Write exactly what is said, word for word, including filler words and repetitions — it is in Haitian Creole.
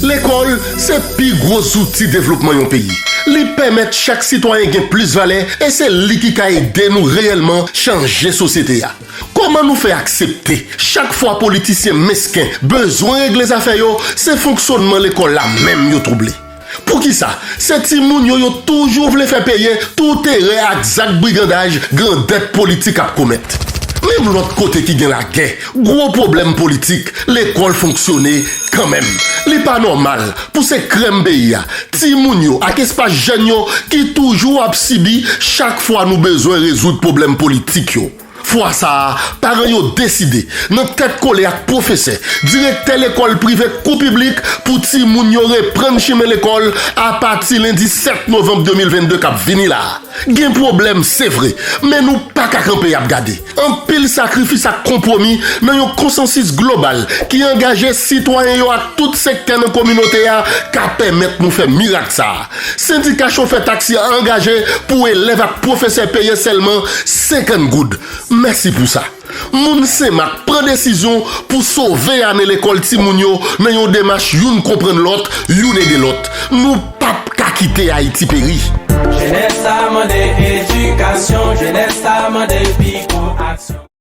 Lekòl se pi gwo zouti devlopman yon peyi. Li pèmèt chak sitwayen gen plis valè e se li ki ka ede nou reyèlman chanje sosyete a. Kòman nou fè aksepte chak fwa politisyen mesken bezwen regle zafè yo, se fonksyònman lekòl la menm yo twouble? Poukisa se timoun yo yo toujou vle fè peye tout erè ak zak brigandaj grandèt politik ap komèt? Menm lòt kote ki gen lagè, gwo pwoblèm politik, lekòl fonksyone kanmenm. Li pa nòmal pou se krèm peyi a, timoun yo ak espas jèn yo ki toujou ap sibi chak fwa nou bezwen rezoud pwoblèm politik yo. Fwa sa a, paran yo deside, nan tèt kole ak pwofesè, direktè lekòl prive kou piblik, pou timoun yo reprann chimen lekòl apati lendi sèt novanm de mil vennde k ap vini la a. Gen pwoblèm, se vre, men nou pa ka kanpe ap gade. Anpil sakrifis ak konpwomi nan yon konsansis global ki angaje sitwayen yo ak tout sektè nan kominote a ka pèmèt nou fè mirak sa a. Sendika chofè taksi a angaje pou elèv ak pwofesè peye sèlman senkant goud. Mèsi pou sa. Moun Senmak pran desizyon pou sove ane lekòl timoun yo nan yon demach youn konprann lòt, youn ede lòt. Nou p ap ka kite Ayiti peri. Jenès la mande edikasyon, jenès la mande pi